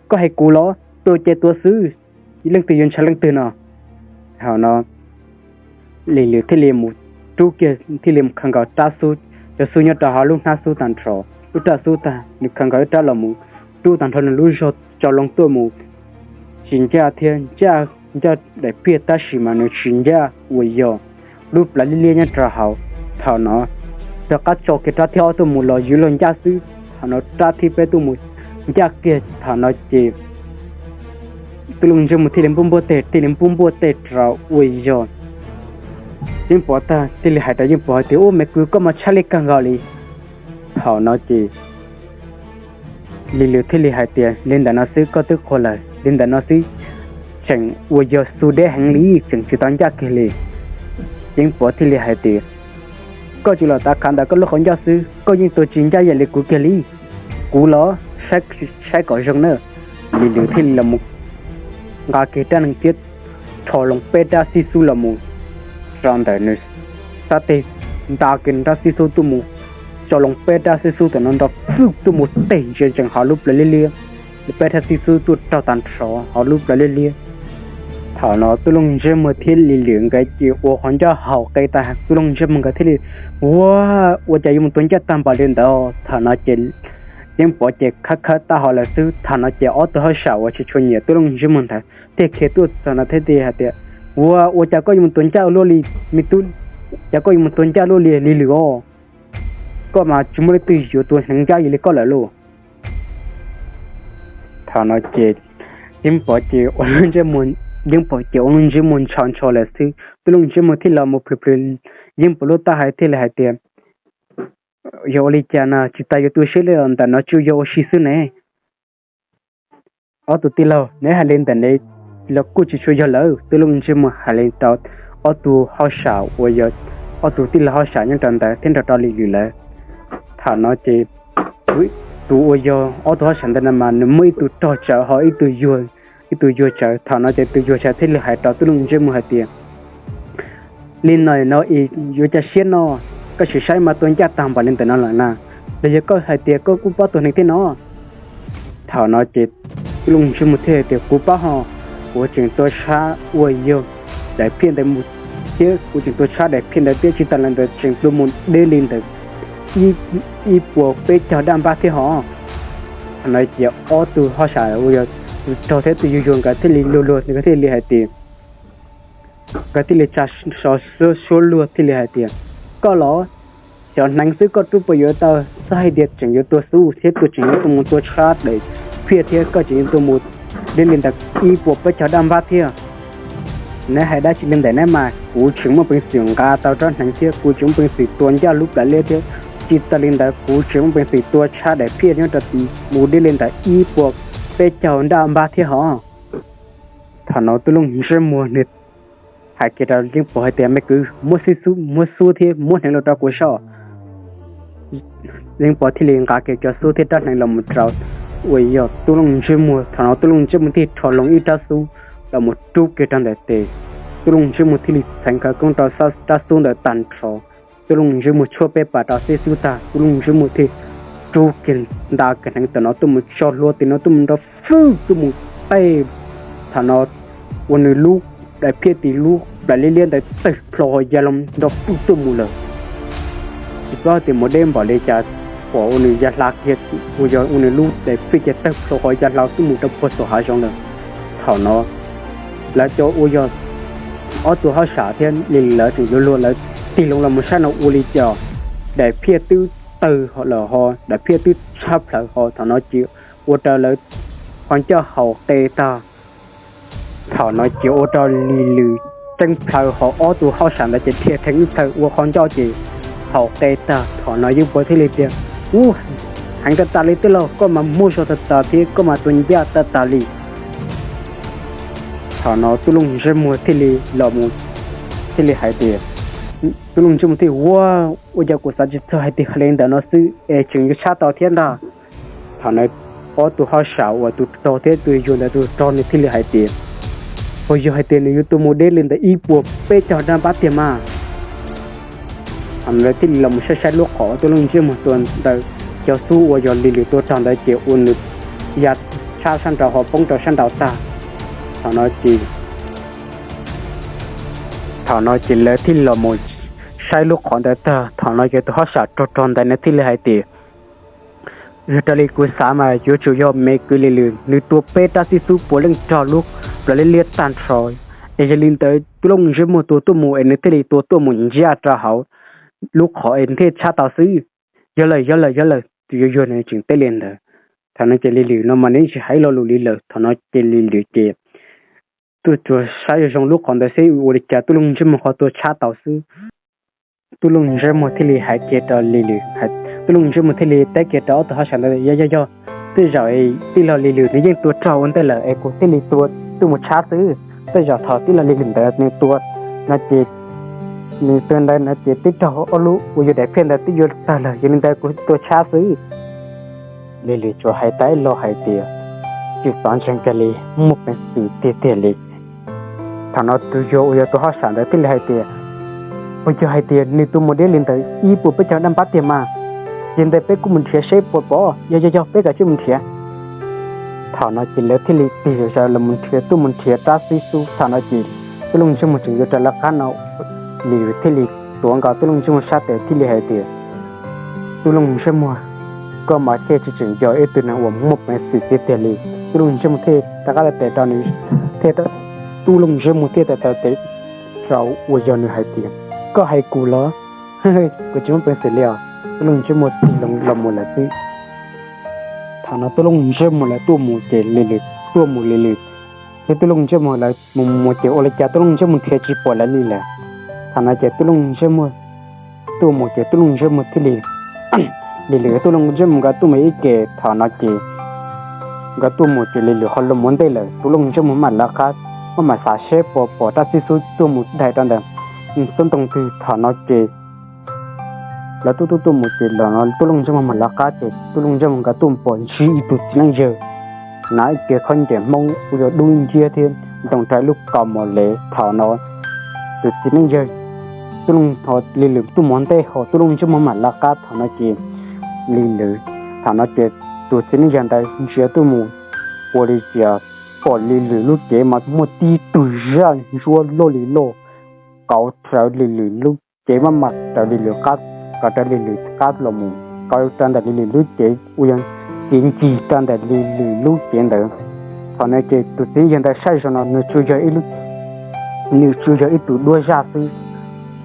Koj hais kuv los? Tua ces tua xwb, leej twg yuav ntshai leej twg no. Thaum no Lis Lwm thiaj li mus rub kiag, thiaj li mus khaws nkaus rab xub, cov xub nyob rau hauv lub hnab xub tag nrho, lub rab xub tag, nws khaws nkaus ib rab los mus rub tag nrho nws lub zog tso loo tuaj mus. Tsis ncaj thiab, ncaj, ncaj daim phiaj tab sis mas nws tsis ncaj uas yog lub plawv liab liab nyob rau hauv. Thaum no rov qab tso kiag rab thib ob tuaj mus los yuav luag ncaj xwb. Thaum no rab thib peb tuaj mus ncaj kiag. Thaum no ces Tub Looj Ntsej Muag thiaj li npuaj npuaj teg, thiaj li npuaj npuaj teg rau uas yog Yeeb Pov tag, thiaj li hais rau Yeeb Pov hais tias, Ub, me kwv, koj mas tshaj lij kawg nkaus li. Thaum no ces Lis Lwm thiaj li hais tias, Li ntawm no xwb koj twb qhuas lawm, li ntawm no xwb tseem uas yog xu deb heev li, tseem tsis tau ncaj kiag li. Yeeb Pov thiaj li hais tias, Koj tsuas los tav khav ntawm koj lub qhov ncauj xwb, koj yeej tua tsis ncaj ib yam li kuv kiag li. Kuv los saib kom zoo na. Lis Lwm thiaj li los mus nqa kiag rab hneev thiab rho loo peb rab xib xub los mus rau ntawm nws sab teg, nta kiag rab xib xub tuaj mus, tso loo peb rab xib xub tam no nrov fwj tuaj mus teg ntsia ntsees hauv lub plawv liab liab, peb rab xib xub tuaj raug tag nrho hauv lub plawv liab liab. Thaum no Tub Looj Ntsej Muag thiab Lis Lwm nkawd ces ua qhov ncauj haum qe tas, Tub Looj Ntsej Muag nkawd thiaj li, Ua, ua cas yuav mus tua ncaj tag npaum li ntawd? Thaum no ces Yeeb Pov ces khawb khawb taub hau lawm xwb. Thaum no ces ob tug hauj sam uas tsis tshua nyiam Tub Looj Ntsej Muag ntawd thiaj khiav tuaj txog no thiab thiaj hais tias, Ua, ua cas koj yuav mus tua ncaj luaj li, me tub, cas koj yuav mus tua ncaj luaj li Lis Lwm os? Koj mas tsis muaj leej twg yuav tua hneev ncaj li koj lawm lauj. Thaum no ces Yeeb Pov ces ua lub ntsej muag, Yeeb Pov ces ua lub ntsej muag ntshaus ntshaus lawm xwb. Tub Looj Ntsej Muag thiaj los mus plhws plhws Yeeb Pov lub taub hau thiaj li hais tias, Yog ua li cas no tsis tas yuav tu siab li, ntawm no tsuas yog ua si xwb ne. Ob tug tij laug, neb hais li ntawm ne los kuj tsis tshua yog lawm. Tub Looj Ntsej Muag hais li rau ob tug hauj sam uas yog ob tug tij laug hauj sam nyob rau ntawd thiab nrog rau Lis Lwm lawv. Thaum no ces tus uas yog ob tug hauj sam ntawd no mas nws muaj ib tug rog tsawv ho ib tug yuag tsawv. Thaum no ces tus yuag tsawv thiaj li hais rau Tub Looj Ntsej Muag hais tias, Li no no es yuav ua cas siab no, koj sim saib mas tua ncaj tag npaum li ntawm no lawm na, los yog koj hais tias koj kuj paub tua hneev thiab no? Thaum no ces Tub Looj Ntsej Muag thiaj hais tias, Kuv paub ho, kuv tseem tua tshab uas yog daim phiaj ntawd mus thiab, kuv tseem tua tshab daim phiaj ntawd thiab, tsis tas li ntawd tseem tua mus deb li ntawm ib puas peb caug daj npab thiab ho. Thaum no ces ob tug hauj sam uas yog tus rog thiab tus yuag yuag nkawd thiaj li luag luag, nkawd thiaj li hais tias, nkawd thiaj li tsa suab luag thiaj li hais tias, Koj los, xyov hneev xwb koj rub puas yuav tau, txhob hais tias tseem yuav tua xub thiab tua tseem yuav mus tua tshab daim phiaj thiab, koj tseem yuav tua mus deb li ntawm ib puas peb caug daj npab thiab. Neb hais dab tsi li ntawm neb mas, kuv tseem muaj peev xwm nqa tau rab hneev thiab, kuv tseem muaj peev xwm tua ncaj lub plawv liab thiab, tsis tas li ntawd kuv tseem muaj peev xwm tua tshab daim phiaj nyob rau mus deb li ntawm ib puas peb caug daj npab thiab ho. Thaum no Tub Looj Ntsej Muag nws hais kiag rau Yeeb Pov hais tias, Me kwv, muab xib xub, muab xub thiab muab hneev los rau kuv soj. Yeeb Pov thiaj li nqa kiag cov xub thiab rab hneev los mus rau uas yog Tub Looj Ntsej Muag. Thaum no Tub Looj Ntsej Muag thiaj rho loo ib rab xub los mus rub kiag rau ntawm tes. Tub Looj Ntsej Muag thiaj li txheev khawv koob rau rab xub ntawd tag nrho. Tub Looj Ntsej Muag tshuab peb pas rau xib xub tag, Tub Looj Ntsej Muag thiaj rub kiag nta kiag hneev tawm no tuaj mus tso hlua tim no tuaj mus nrov fwj tuaj mus tej. Thaum no ua nws lub daim phiaj tim lub plawv liab liab ntawd tawg plho ho ya loo nrov fwj tuaj mus lawm. Tsis paub tias mus deb npaum li cas, pom ua nws ya hla kiag, uas yog ua nws lub daim phiaj kiag tawg plho ho ya hla tuaj mus rau puag saum hav zoov lawm. Thaum no lawv cov uas yog ob tug hauj sam thiab Lis Lwm lawv tseem luag luag lawv tig loo los mus saib no ua li cas, daim phiaj twb tawg lawm ho daim phiaj twb tshab plawv ho thaum no ces ua rau lawv qhov ncauj haus qe tag. Thaum no ces ua rau Lis Lwm tseeb plhaw ho ob tug hauj sam ntawd ces dhia dheev ib plhaw ua qhov ncauj ces haus qe tag. Thaum no yeej puav thiaj li tias, Ub, heev tag tas li tij laug, koj mas muaj zog tag tas thiab koj mas tus ncaj tag tas li. Thaum no Tub Looj Ntsej Muag thiaj li los mus thiaj li hais tias, Tub Looj Ntsej Muag thiaj ua, Ua cas kuv xav tsis txog hais tias hais li ntawd no xwb es tseem yuav tshab tau thiab ntag. Thaum no ob tug hauj sam uas tus rog thiab tus yuag ntawd, tus rog nws thiaj li hais tias, Puas yog hais tias nws yuav tua mus deb li ntawd ib puas peb caug dab npab tiag mas? Thaum no lawv thiaj li los mus saib saib lub qhov Tub Looj Ntsej Muag tua ntawd, cov xub uas yog Lis Lwm tua rog ntawd ces ua nws ya tshab sab nraud ho poob rau sab nraud tag. Thaum no ces, thaum no ces lawv thiaj li los mus saib lub qhov ntawd tag. Thaum no ces tus hauj sam rog rog ntawd nws thiaj li hais tias, Yog raws li kuv xav mas yuav tsum yog me kwv Lis Lwm, nws tua peb rab xib xub puav leej raug lub plawv liab liab tag nrho. Es yog li ntawd Tub Looj Ntsej Muag tua tuaj mus es nws thiaj li tua tuaj mus ncaj rau hauv lub qhov es nws thiaj tshab tau xwb. Yog lawm, yog lawm, yog lawm, tus yuag yuag nws tseem teb li ntawd. Thaum no ces Lis Lwm no mas nws tsis hais lo lus li lawm. Thaum no ces Lis Lwm ces tuaj tsuas saib zoo zoo lub qhov ntawd seb ua li cas Tub Looj Ntsej Muag ho tua tshab tau xwb. Tub Looj Ntsej Muag thiaj li hais kiag rau Lis Lwm, Tub Looj Ntsej Muag thiaj li teb kiag rau ob tug hauj sam ntawd, Yog, yog, yog, tej zaum tij laug Lis Lwm nws yeej tua raug ua ntej lawm es kuv thiaj li tua tuaj mus tshab xwb. Tej zaum thaum tij laug Lis Lwm ntawd nws tua no ces, nws tua ntawd no ces twb raug ob lub uas yog daim phiaj ntawd twb yuav tawg lawm, yog li ntawd kuv tua tshab xwb. Lis Lwm tsuas hais tau ib lo hais tias, Tsis txhob ntseeg kiag li, muaj peev xwm tiag tiag li. Thaum no tus yuag uas yog tus hauj sam ntawd thiaj li hais tias, Puas yog hais tias nws tua mus deb li ntawd ib puas peb caug dab npab tiag mas? Yog li ntawd peb kuj mus nrhiav seb puas pom. Yog, yog, yog, peb kav tsij mus nrhiav. Thaum no ces lawv thiaj li tig zog los mus nrhiav, tuaj mus nrhiav rab xib xub. Thaum no ces Tub Looj Ntsej Muag tseem yuav rov lawv qab no, Lis Lwm thiaj li tuav nkaus Tub Looj Ntsej Muag sab tes thiaj li hais tias, Tub Looj Ntsej Muag, koj mas thiaj tsis tseem yog ib tug neeg uas muaj peev xwm tiag tiag li. Tub Looj Ntsej Muag thiaj rov qab lawv tes rau nws, thiaj, Tub Looj Ntsej Muag thiaj tawm taw tes rau uas yog nws hais tias, Koj hais kuv los? Kuv tsis muaj peev xwm li os. Tub Looj Ntsej Muag tig loo los mus lawm xwb. Thaum no Tub Looj Ntsej Muag lawv tuaj mus ces Lis Lwm tuaj mus, Lis Lwm thiab Tub Looj Ntsej Muag lawv mus mus ces ua li cas Tub Looj Ntsej Muag nrhiav tsis pom lawv li lawm. Thaum no ces Tub Looj Ntsej Muag tuaj mus ces Tub Looj Ntsej Muag thiaj li, Lis Lwm, Tub Looj Ntsej Muag nkawd tuaj mus ib ke. Thaum no ces nkawd tuaj mus ces Lis Lwm ho los mus ua ntej lawm. Tub Looj Ntsej Muag mam lawv qab, mam mam xav seb puas pom rab xib xub tuaj mus daig rau ntawm xub ntoos twg. Thaum no ces lawv tuaj tuaj tuaj mus ces los no Tub Looj Ntsej Muag mam lawv qab ces Tub Looj Ntsej Muag nkawd tuaj pom ntsib ib tug txiv neej yawg hnav ib kiag khaub ncaws Hmoob uas yog dub nciab thiab ntoo rau ib lub kaus mom lev. Thaum no tus txiv neej yawg, Tub Looj, Lis Lwm tuaj mus ua ntej ho Tub Looj Ntsej Muag mam lawv qab. Thaum no ces Lis Lwm, thaum no ces tus txiv neej yawg ntawd ntsia tuaj mus ua li cas pom Lis Lwm lub cev mas muaj tib tug zaj ntsuab loj li loj kauv rawv Lis Lwm lub cev, maj mam raws Lis Lwm qab, kauv raws Lis Lwm qab los mus, kauv rau ntawm Lis Lwm lub cev uas yog kev ncig rau ntawm Lis Lwm lub cev ntawd. Thaum no ces tus txiv neej yawg ntawd saib zoj no nws tsuas yog ib lub, nws tsuas yog ib tug duab zaj xwb.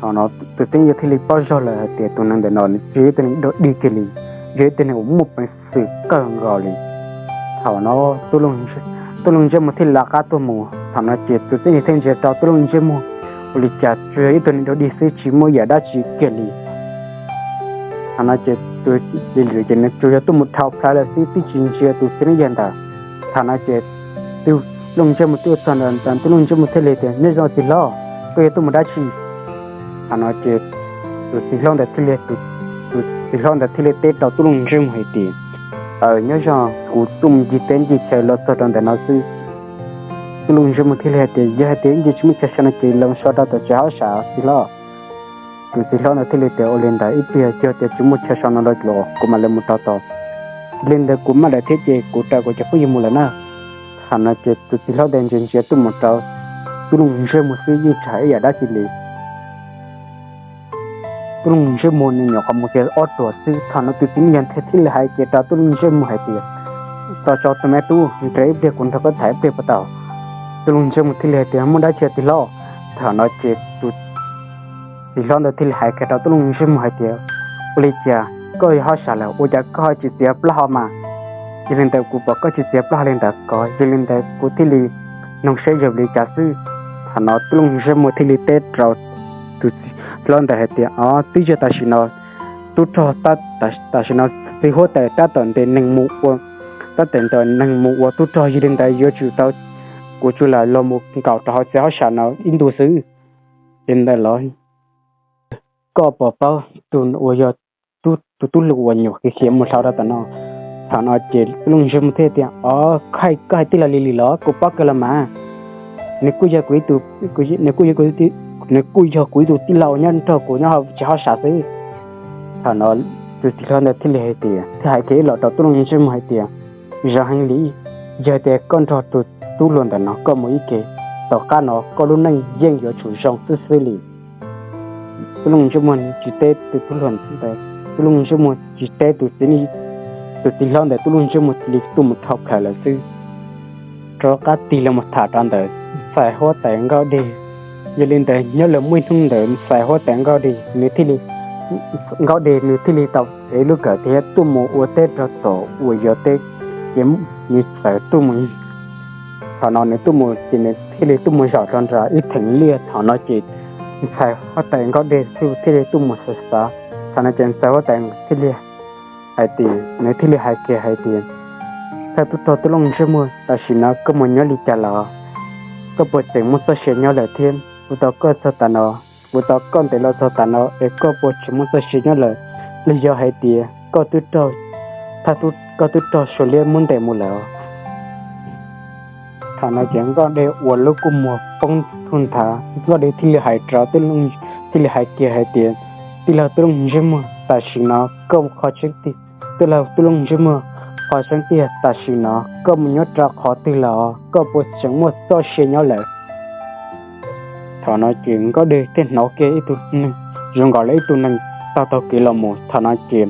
Thaum no tus txiv neej yawg thiaj li paub zog lawm hais tias tus neeg ntawm no nws tsis yog ib tug neeg dog dig kiag li, yog ib tug neeg uas muaj peev xwm kawg nkaus li. Thaum no Tub Looj Ntsej Muag thiaj li lawv qab tuaj mus. Thaum no ces tus txiv neej yawg thiaj ntsia rau Tub Looj Ntsej Muag, ua li cas tsuas yog ib tug neeg dog dig xwb tsis muaj yam dab tsi kiag li. Thaum no ces tus Lis Lwm ces nws tsuas yog tuaj mus dhau plawv lawm xwb twb tsis ntsia tus txiv neej yawg ntawd. Thaum no ces Tub Looj Ntsej Muag tuaj txog ntawd, Tub Looj Ntsej Muag thiaj li tias, Nyob zoo txiv hlob, koj yuav tuaj mus dab tsi? Thaum no ces tus txiv hlob ntawd thiaj li, tus txiv hlob ntawd thiaj li teb rau Tub Looj Ntsej Muag hais tias, Nyob zoo, kuv tuaj mus ncig teb ncig chaw los txog rau ntawm no xwb. Tub Looj Ntsej Muag thiaj li hais tias, yog hais tias ib ntsis tsis muaj chaw so no ces los so rau tom tsev hauj sam txiv hlob. Tus txiv hlob ntawd thiaj li tias, ua li ntawd ib pliag yog tias tsis muaj chaw so no los kuv mam li mus rau tod. Li ntawd kuv maj lawm thiab ces kuv raws kuv cov phooj ywg mus lawm na. Thaum no ces tus txiv hlob ntawd ntsia ntsia tuaj mus rau Tub Looj Ntsej Muag xwb yeej tsis hais ib yam dab tsi li. Tub Looj Ntsej Muag nws nyuam qhuav mus kiag ob ruam xwb, thaum no tus txiv neej yawg ntawd thiaj li hais kiag rau Tub Looj Ntsej Muag hais tias, tso tso tus me tub, nrog ib pliag kuv nrog koj tham ib pliag puas tau? Tub Looj Ntsej Muag thiaj li hais tias, muaj dab tsi txiv hlob? Thaum no ces tus txiv hlob ntawd thiaj li hais kiag rau Tub Looj Ntsej Muag hais tias, ua li cas koj yog hauj sam lawm ua cas koj ho tsis txiav plaub hau mas? Yog li ntawd kuv pom koj tsis txiav plaub hau li ntawd ko, yog li ntawd kuv thiaj li noog seb yog vim li cas xwb. Thaum no Tub Looj Ntsej Muag thiaj li teb rau tus txiv hlob ntawd hais tias, o, twb yog tam sim no tub rog, tam sim no txiv huab tais tab tom ntes neeg mus ua, tab tom ntes neeg mus ua tub rog, yog li ntawd yuav tsum tau kuv tsuas lam los mus nkaum rau hauv tsev hauj sam no ib ntus xwb. Li ntawd los koj puas paub tus uas yog tus tub hluas uas nyuam qhuav khiav mus dhau rau tom no? Thaum no ces Tub Looj Ntsej Muag thiaj tias, o, koj hais tij laug li li los kuv paub kawg los mas. Nws kuj yog kuv ib tug, nws kuj yog kuv, nws kuj yog kuv ib tug tij laug nyob nrog kuv nyob hauv tsev hauj sam xwb. Thaum no tus txiv hlob ntawd thiaj li hais tias, thiaj hais kiag ib los rau Tub Looj Ntsej Muag hais tias, zoo heev li, yog tias koj nrog tus tub hluas ntawm no koj mus ib ke, tom qab no koj lub neej yeej yuav tsum zoo xwb xwb li. Tub Looj Ntsej Muag tsis teb tus tub hluas ntawd, Tub Looj Ntsej Muag tsis teb tus txiv, tus txiv hlob ntawd, Tub Looj Ntsej Muag cia li tuaj mus dhau plaws lawm xwb. Rov qab tig los mus tham rau ntawm ntxhais huab tais Nkauj Dej. Yog li ntawd nyob los muaj ib hnub ntawd ntxhais huab tais Nkauj Dej nws thiaj li, Nkauj Dej nws thiaj li tau ev lub kawm thiab tuaj mus ua teb rau tom uas yog teb, ces nws txawm tuaj mus, thaum no nws tuaj mus ces nws thiaj li tuaj mus zaum rau nram ib theem liaj. Thaum no ces ntxhais huab tais Nkauj Dej thiaj li tuaj mus xav xav. Thaum no ces ntxhais huab tais thiaj li hais tias, nws thiaj li hais kiag hais tias, thawj tub rog Tub Looj Ntsej Muag, tam sim no koj mus nyob li cas lawm? Koj puas tseem muaj txoj sia nyob lawm thiab? Kuv tos koj txog tas no, kuv tos koj ntev los txog tas no es koj puas tseem muaj txoj sia nyob lawm, los yog hais tias koj twb raug, thawj tub, koj twb raug Suav liab muab ntes mus lawm? Thaum no ces Nkauj Dej ua lub kua muag poob thug nthav, Nkauj Dej thiaj li hais rau, thiaj li hais kiag hais tias, tij laug Tub Looj Ntsej Muag, tam sim no koj qhov tseeb tiag, tij laug Tub Looj Ntsej Muag, qhov tseeb tiag tam sim no koj mus nyob rau qhov twg lawm? Koj puas tseem muaj txoj sia nyob lawm? Thaum no ces Nkauj Dej thiaj hnov kiag ib tug neeg zoo nkaus li ib tug neeg taug taug kev los mus. Thaum no ces,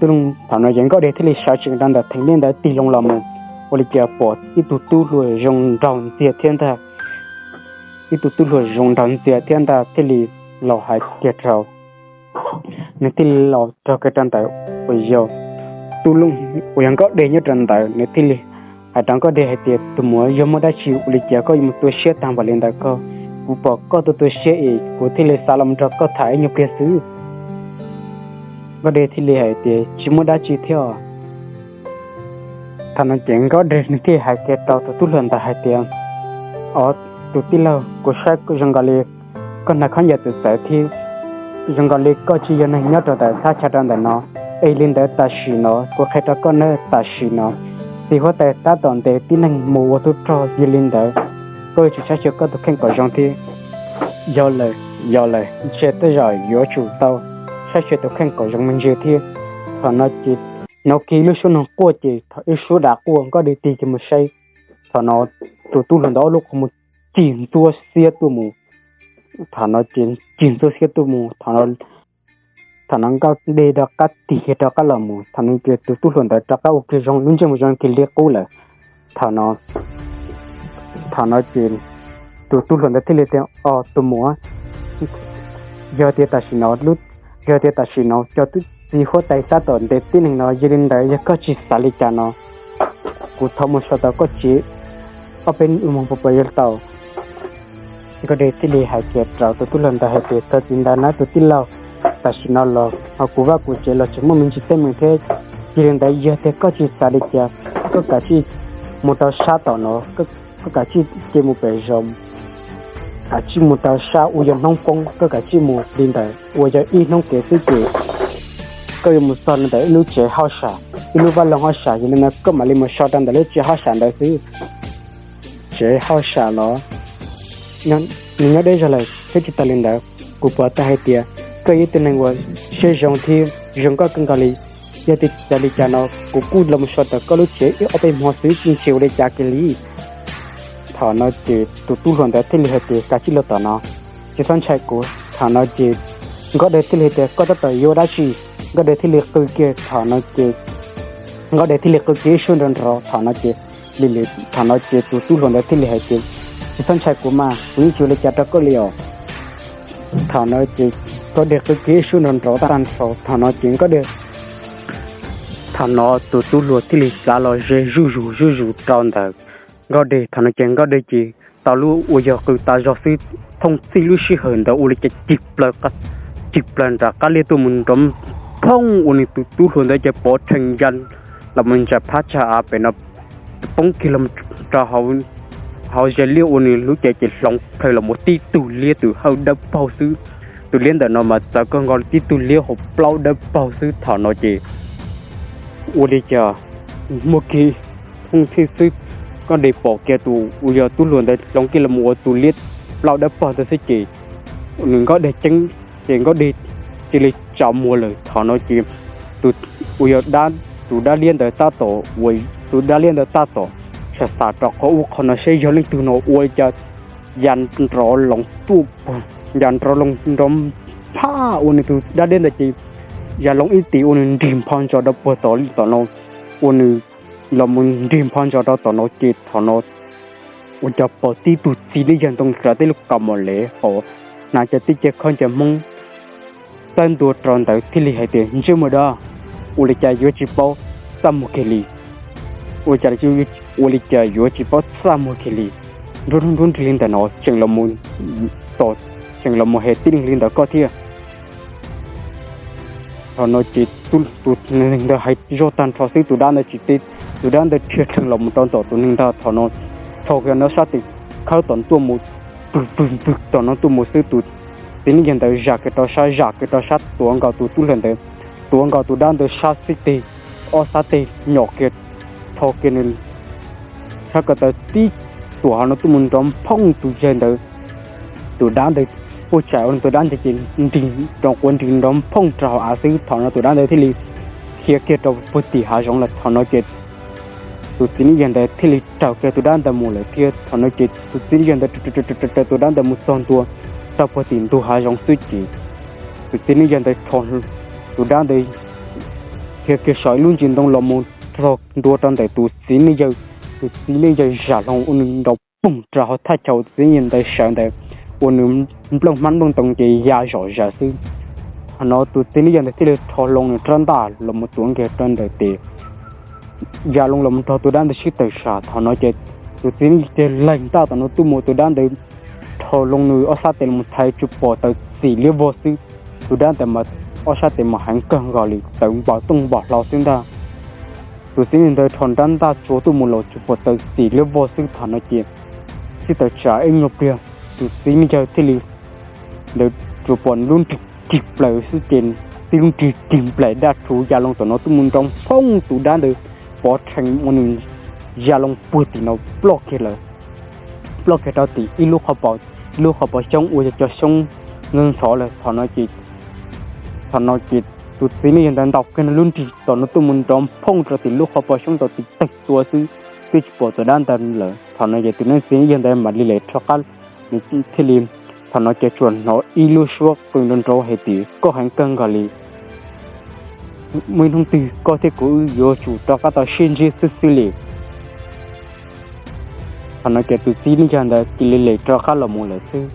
thaum no ces Nkauj Dej thiaj li sawv tsees rau ntawm theem liaj ntawd tig loo los mus, ua li cas pom ib tug tub hluas zoo nraug ntxiag thiab ntag. Ib tug tub hluas zoo nraug ntxiag thiab ntag thiaj li los hais kiag rau, nws thiaj li los txog kiag rau ntawm uas yog, uas yog Nkauj Dej nyob rau ntawd, nws thiaj li hais rau Nkauj Dej hais tias, tus muam, yog muaj dab tsi ua li cas koj yuav mus tu siab tag npaum li ntawd ko? Kuv pom koj tu tu siab es kuv thiaj li xav los nrog koj tham ib nyuag pliag xwb. Nkauj Dej thiaj li hais tias, tsis muaj dab tsi thiab. Thaum no ces Nkauj Dej nws thiaj hais kiag rau tus tub hluas ntawd hais tias, o, tus tij laug, kuv saib zoo nkaus li koj hnav khaub ncaws txawv txawv thiab, zoo nkaus li koj tsis yog neeg nyob rau ntawm thaj chaw rau ntawm no. Es li ntawd tam sim no kuv qhia rau koj nawb, tam sim no txiv huab tais tab tom ntes tib neeg mus ua tub rog, yog li ntawd koj yuav tsum saib xyuas koj tus kheej kom zoo thiab. Yog lawm, yog lawm, ntshe tej zaum yuav tsum tau saib xyuas tus kheej kom zoo me ntsis thiab. Thaum no ces hnov kiag lub suab noog quaj ces thaum ib suab dav quaj Nkauj Dej tig kiag mus saib, thaum no tus tub hluas ntawd ob lub qhov muag cig ntxuab xiab tuaj mus. Thaum no ces cig ntxuab xiab tuaj mus, thaum no Nkauj Dej rov qab tig kiag rov qab los mus. Thaum no ces tus tub hluas ntawd rov qab ua kiag zoo, lub ntsej muag zoo kiag li qub lawm. Thaum no, thaum no ces tus tub hluas ntawd thiaj li tias, o, tus muam, yog tias tam sim no, yog tias tam sim no cov txiv huab tais tab tom ntes tib neeg no, yog li ntawd yog koj tsis xav li cas no, kuv thov mus so tau koj tsev ob peb hnub puas yuav tau? Nkauj Dej thiaj li hais kiag rau tus tub hluas ntawd hais tias, txhob txwv ntawd na tus tij laug, tam sim no los ho kuv vaj kuv tsev los tseem muaj me ntsis teeb meem thiab. Yog li ntawd yog tias koj tsis xav li cas, koj kav tsij mus rau sab tom no, koj kav tsij cia mus pem zos, kav tsij mus rau sab uas yog hnub poob, koj kav tsij mus li ntawd uas yog ib hnub kev xwb ces koj yuav mus txog ntawm ib lub tsev hauj sam, ib lub vaj loog hauj sam, yog li no koj mam li mus so rau ntawm lub tsev hauj sam ntawd xwb. Tsev hauj sam los nws nyob deb zog lawm thiab tsis tas li ntawd, kuv pom tau hais tias koj yog ib tug neeg uas siab zoo thiab zoo nkauj kawg nkaus li. Yog tias li cas no kuv kuj los mus so rau koj lub tsev ib ob peb hmo xwb, tsis ua li cas kiag li. Thaum no ces tus tub hluas ntawd thiaj li hais tias, kav tsij los tom no, tsis txhob ntshai kuv. Thaum no ces Nkauj Dej thiaj li hais tias, koj tab tom yuav dab tsi? Nkauj Dej thiaj li qw kiag, thaum no ces Nkauj Dej thiaj li qw kiag ib suab nrov nrov. Thaum no ces li li thaum no ces tus tub hluas ntawd thiaj li hais tias, tsis txhob ntshai kuv mas, kuv yeej tsis ua li cas rau koj li os. Thaum no ces Nkauj Dej qw kiag ib suab nrov nrov tag nrho. Thaum no ces Nkauj Dej, thaum no tus tub hluas thiaj li txav los ze zuj zus zuj zus rau ntawm Nkauj Dej. Thaum no ces Nkauj Dej ces tau lub uas yog qw tas zog xwb, thooj txij lub sij hawm ntawd ua li cas cig plaws, cig plaws nram qab liaj tuaj mus nrov phoob ua nws tus tub hluas ntawd ces pov rhees ya los mus ntsa phab tsa av pem no, poob kiag los rau hauv ze liaj ua nws lub cev ces hloov plhaws los mus tib tug liab tus hawj dawb paug xwb. Tus liab ntawm no mas txawv kawg nkaus li, tib tug liab hauv plaub dawb paug xwb. Thaum no ces ua li cas muaj kiag thooj txij xwb, Nkauj Dej pom kiag tus uas yog tub hluas ntawd hloov kiag los mus ua tus liab plaub dawb paug ntawd xwb ces nws Nkauj Dej ceeb, ces Nkauj Dej cia li tsa muag lawm. Thaum no ces tus uas yog dab, tus dab liab ntawd tab tom, tus dab liab ntawd tab tom xav xav rau qhov ub qhov no seb yog leej twg no ua li cas ya nrov loo tuaj, ya nrov loo nrov phaj ua nws tus dab liab ntawd ces ya loo ib tis ua nws nrig npho ntsos rau puag tom tom no, ua nws los mus nrig npho ntsos rau tom no ces thaum no ua cas pom tib tug txiv neej yawg ntoo raws tej lub kaus mom lev hauv, hnav cov tib ce khaub ncaws Hmoob txawb ntua rau ntawd thiaj li hais tias, ntsej muag dab, ua li cas yuav tsis paub txaj muag kiag li? Ua cas, ua li cas yuav tsis paub txaj muag kiag li? Nruab nruab nrig li ntawm no tseem los mus tom, tseem los mus hem tib neeg li ntawm koj thiab. Thaum no ces tus neeg ntawd hais zoj tag nrho xwb, tus dab ntawd tsis teb, tus dab ntawd dhia dheev los mus rau tom tus neeg ntawd. Thaum no txhos kiag no sab tes khawb tom tuaj mus, pwg pwg pwg tom no tuaj mus xwb, tus txiv neej yawg ntawd zam kiag rau sab, zam kiag rau sab, tuav nkaus tus tub hluas ntawd, tuav nkaus tus dab ntawd sab xib teg, ob sab teg nyom kiag, tho kiag nws sab ko taw tib tuam hauv no tuaj mus nrov phooj tus yawg ntawd. Tus dab ntawd puag tsam ua tus dab ntawd ces nrig rau quav nrig nrov phooj rau hauv av xwb. Thaum no tus dab ntawd thiaj li khiav kiag rau puag tim hav zoov lawm. Thaum no ces tus txiv neej yawg ntawd thiaj li raws kiag tus dab ntawd mus lawm thiab. Thaum no ces tus txiv neej yawg ntawd raws tus dab ntawd mus txog ntua rau puag tim ntug hav zoov xwb ces tus txiv neej yawg ntawd rho tus dab ntawd khiav kiag saum ib lub ntsis ntoo los mus txog ntua rau ntawm tus txiv neej yawg. Tus txiv neej yawg zam hlo ua nws nrov poog rau hauv thaj chaw tus txiv neej yawg ntawd sawv ntawd, ua nws nplooj hmab nplooj ntoo ces ya zom zaws xwb. Thaum no tus txiv neej yawg ntawd thiaj li rho loo nws rab ntaj los mus tuav nkaus rau ntawm tes, ya loo los mus nrog tus dab ntawd sib tawm sam. Thaum no ces tus txiv neej yawg leeg ntaj tom no tuaj mus, tus dab ntawd rho loo nws ob sab tes los mus thaiv tsuas pom tawm txim liab vog xwb. Tus dab ntawd mas ob sab tes mas heev kawg nkaus li, tawv npaum tooj npaum hlau xwb ntag. Tus txiv neej ntawd rho rab ntaj tsuav tuaj mus los tsuas pom tawm txim liab vog xwb. Thaum no ces sib tawm sam ib nyuag pliag, tus txiv neej yawg thiaj li ntawd tsuas pom lub nrig cig plaws xwb ces tib lub nrig cig nplaim daj rhuv ya loo tom no tuaj mus nrov phooj, tus dab ntawd pov rhees ua nws ya loo puag tim no ploj kiag lawm, ploj kiag rau tim ib lub qhov, ib lub qhov pov xyoob uas yog cov xyoob ntxhov ntxhov lawm. Thaum no ces tus txiv neej yawg ntawd ntaus kiag nws lub nrig tom no tuaj mus nrov phooj rau tim lub qhov pov xyoob tau tiv tawg tua xwb, twb tsis pom tus dab ntawd lawm. Thaum no ces tus txiv neej yawg ntawd mam li lem rov qab, nws thiaj li, thaum no ces tsuas hnov ib lub suab qw nrov nrov hais tias, koj heev kawg nkaus li, muaj ib hnub twg koj thiab kuv wb yuav tsum rov qab tau sib ntsib xwb xwb li. Thaum no ces tus txiv neej yawg ntawd cia li lem rov qab los mus lawm xwb.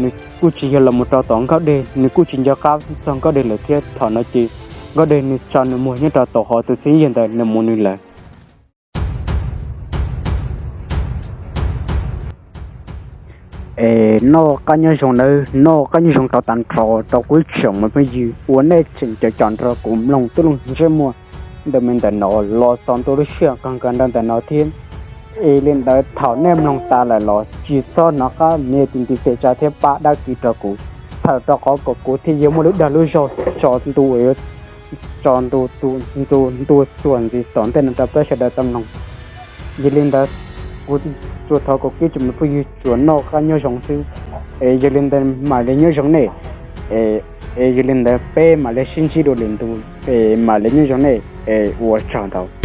Nws kuj tsis yog los mus rau tom Nkauj Dej, nws kuj tsis nco qab txog Nkauj Dej lawm thiab. Thaum no ces Nkauj Dej nws tsa nws muag nyob rau tom qhov tus txiv neej yawg ntawd nws mus nws lawm. Es noj qab nyob zoo nawb, noj qab nyob zoo rau tag nrho rau kuv ib tsoom me phooj ywg uas nej tseem caum caum nrog kuv mloog Tub Looj Ntsej Muag ntawm me ntawm no los txog ntua lub sij hawm kawg nkaus nrog ntawm no thiab. Es li ntawd thaum nej mloog tas lawm los tsis txhob hnov qab nias tus ntiv pem tsa thiab pab dab kis rau kuv, thaum rau qhov kom kuv thiaj yuav muaj lub dag lub zog tso ntu uas yuav tso ntu, ntu, ntu xuas ntxiv tom ntej no rau peb sawv daws tau mloog. Yog li ntawd, kuv tsuas thov kom kuv ib tsoom me phooj ywg tsuas noj qab nyob zoo xwb. Es yog li ntawd mam li nyob zoo nej. Es yog li ntawd peb mam li sib ntsib dua lwm ntu. Es mam li nyob zoo nej, es ua tsaug ntau.